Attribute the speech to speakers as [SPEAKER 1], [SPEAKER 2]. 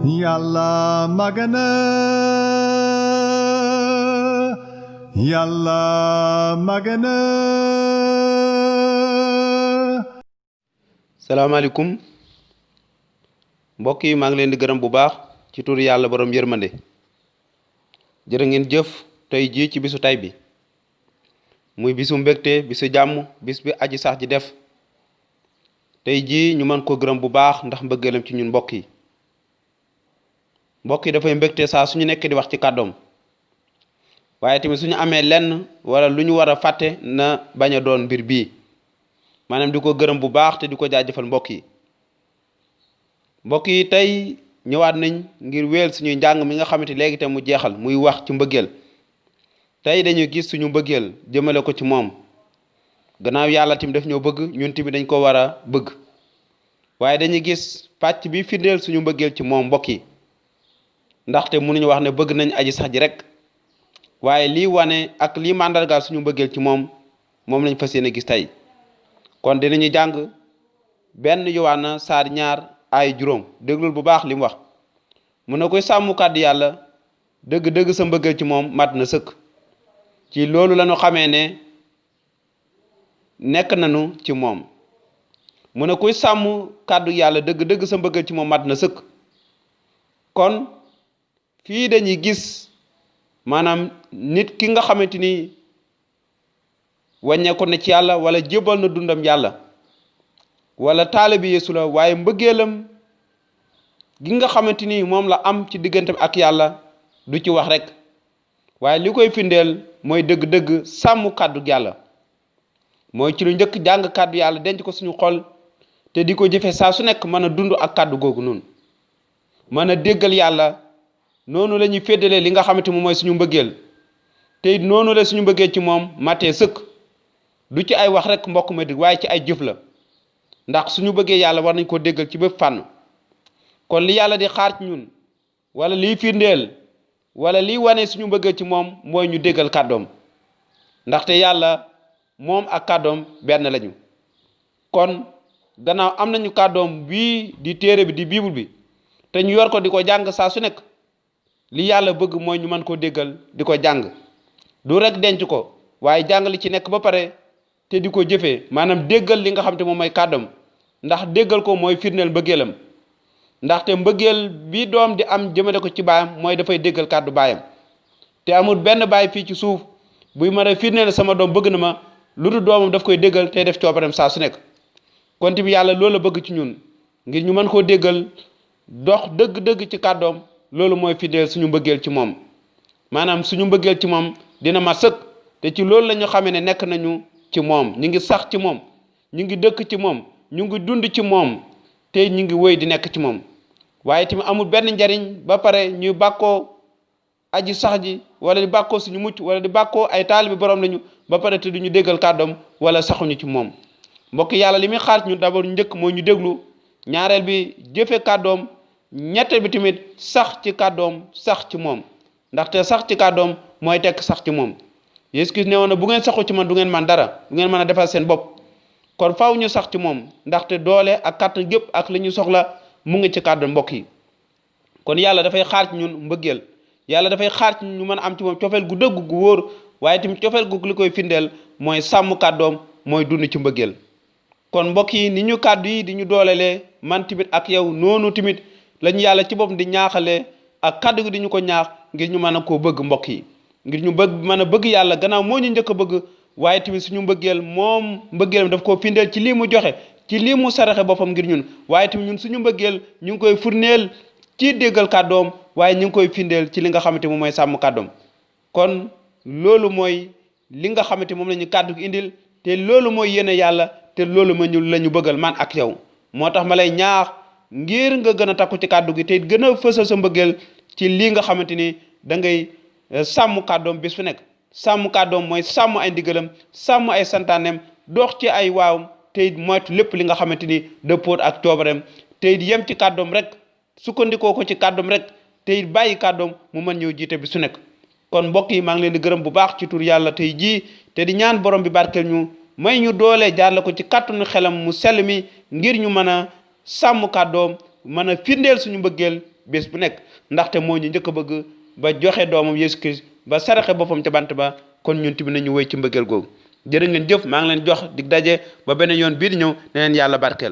[SPEAKER 1] Yàlla magana Yàlla magana.
[SPEAKER 2] salaamaaleykum mbokk yi maa ngi leen di gërëm bu baax ci turu yàlla borom yërmande jërë ngeen jëf tey jii ci bisu tay bi muy bisu mbégte bisu jàmm bis bi aji sax ji def tey jii ñu mën ko gërëm bu baax ndax mbëggeelam ci ñun mbokk yi dafay mbégte saa suñu nekk di wax ci kàddoom waaye tamit suñu amee lenn wala lu ñu war a fàtte na bañ a doon mbir bii maanaam di ko gërëm bu baax te di ko jaajëfal mbokk yi tey ñëwaat nañ ngir wéel suñuy njàng mi nga xamante léegi te mu jeexal muy wax ci mbëggeel tey dañuy gis suñu mbëggeel jëmale ko ci moom gannaaw yàlla tamit daf ñoo bëgg ñun tamit dañ ko war a bëgg waaye dañuy gis pàcc bi firndeel suñu mbëggeel ci moom mbokk yi ndaxte mënuñu wax ne bëgg nañ aji sax ji rek waaye lii wane ak lii màndargaal suñu mbëggeel ci moom lañ fas yéene gis tey kon dinañu jàng benn Yowaana saar 2 ay juróom déglul bu baax li mu wax mu ne koy sàmm kàddu yàlla dëgg-dëgg sa mbëggeel ci moom mat na sëkk ci loolu lañu xamee ne nekk nañu ci moom mu ne kuy sàmm kàddu yàlla dëgg-dëgg sa mbëggeel ci moom mat na sëkk kon fii dañuy gis maanaam nit ki nga xamante ni wàññeeku na ci yàlla wala jébal na dundam yàlla wala taalibi Yeesu la waaye mbëggeelam gi nga xamante ni moom la am ci diggante ak yàlla du ci wax rek waaye li koy firndeel mooy dëgg-dëgg sàmm kàddu yàlla mooy ci lu njëkk jàng kàddu yàlla denc ko suñu xol te di ko jëfe saa su nekk mën a dund ak kàddu googu noonu mën a déggal yàlla noonu la ñuy féddalee li nga xamante moom mooy suñu mbëggeel te it noonu la suñu mbëggeel ci moom matee sëkk du ci ay wax rek mbokk ma di waaye ci ay jëf la ndax suñu bëggee yàlla war nañ koo déggal ci bépp fànn kon li yàlla di xaar ci ñun wala liy firndeel wala liy wane suñu mbëggeel ci moom mooy ñu déggal kàddoom ndaxte yàlla moom ak kàddoom benn lañu kon gannaaw am nañu kàddoom bii di téere bi di bible bi te ñu yor ko di ko jàng saa su nekk li yàlla bëgg mooy ñu mën koo déggal di ko jàng du rek denc ko waaye jàng li ci nekk ba pare te di ko jëfee maanaam déggal li nga xam te moom mooy kàddoom ndax déggal ko mooy firndeel mbëggeelam ndaxte mbëggeel bi doom di am jëmale ko ci baayam mooy dafay déggal kàddu baayam te amul benn baay fii ci suuf buy mën a firndeel sama doom bëgg na ma lu dul doomam daf koy déggal te def coobareem saa su nekk kon tamit yàlla loolu la bëgg ci ñun ngir ñu mën koo déggal dox dëgg-dëgg ci kàddoom loolu mooy firndeel suñu mbëggeel ci moom maanaam suñu mbëggeel ci moom dina mat sëkk te ci loolu la ñu xamee ne nekk nañu ci moom ñu ngi sax ci moom ñu ngi dëkk ci moom ñu ngi dund ci moom te ñu ngi wéy di nekk ci moom waaye tamit amul benn njariñ ba pare ñuy bàkkoo aji sax ji wala di bàkkoo suñu mucc wala di bàkkoo ay taalibi borom lañu ba pare te duñu déggal kàddoom wala saxuñu ci moom mbokk yàlla li muy xaar ñu d'abord njëkk mooy ñu déglu ñaareel bi jëfe kàddoom ñetteel bi tamit sax ci kàddoom sax ci moom ndaxte sax ci kàddoom mooy tekk sax ci moom Yeesu Kirist ne woon na bu ngeen saxu ci man du ngeen man dara du ngeen mën a defal seen bopp kon faaw ñu sax ci moom ndaxte doole ak kàttan gépp ak li ñu soxla mu ngi ci kàddu mbokk yi kon yàlla dafay xaar ci ñun mbëggeel yàlla dafay xaar ci ñu mën a am ci moom cofeel gu dëgg gu wóor waaye tamit cofeel gu li koy findeel mooy sàmm kàddoom mooy dund ci mbëggeel kon mbokk yi ni ñu kàddu yi di ñu doolelee man tamit ak yow noonu tamit lañu yàlla ci boppam di ñaaxalee ak kàddu gi di ñu ko ñaax ngir ñu mën a koo bëgg mbokk yi ngir ñu bëgg mën a bëgg yàlla gannaaw moo ñu njëkk a bëgg waaye tamit suñu mbëggeel moom mbëggeelam daf koo findeel ci lii mu joxe ci lii mu saraxe boppam ngir ñun waaye tamit ñun suñu mbëggeel ñu ngi koy furneel ci déggal kàddoom waaye ñu ngi koy findeel ci li nga xamante moom mooy sàmm kàddoom kon loolu mooy li nga xamante moom la ñu kàddu gi indil te loolu mooy yéene yàlla te loolu ma ñu la ñu bëggal man ak yow moo tax ma lay ñaax ngir nga gën a takku ci kàddu gi te gën a fësal sa mbëggeel ci lii nga xamante ni da ngay sàmm kàddoom bis fu nekk sàmm kàddoom mooy sàmm ay ndigalam sàmm ay santaaneem dox ci ay waawam te it moytu lépp li nga xamante ni dëppoot ak coobareem te it yem ci kàddoom rek sukkandikoo ko ci kàddoom rek te it bàyyi kàddoom mu mën ñëw jiite bi su nekk kon mbokk yi maa ngi leen di gërëm bu baax ci tur yàlla tey jii te di ñaan borom bi barkeel ñu may ñu doole jaar la ko ci kàttanu xelam mu sell mi ngir ñu mën a sàmm kàddoom mën a firndeel suñu mbëggeel bés bu nekk ndaxte moo ñu njëkk a bëgg ba joxe doomam Yesu Christ ba saraxe boppam ca bant ba kon ñun tamit nañu wéy ci mbëggeel googu jërë ngeen jëf maa ngi leen jox dig daje ba beneen yoon bii di ñëw ne leen yàlla barkeel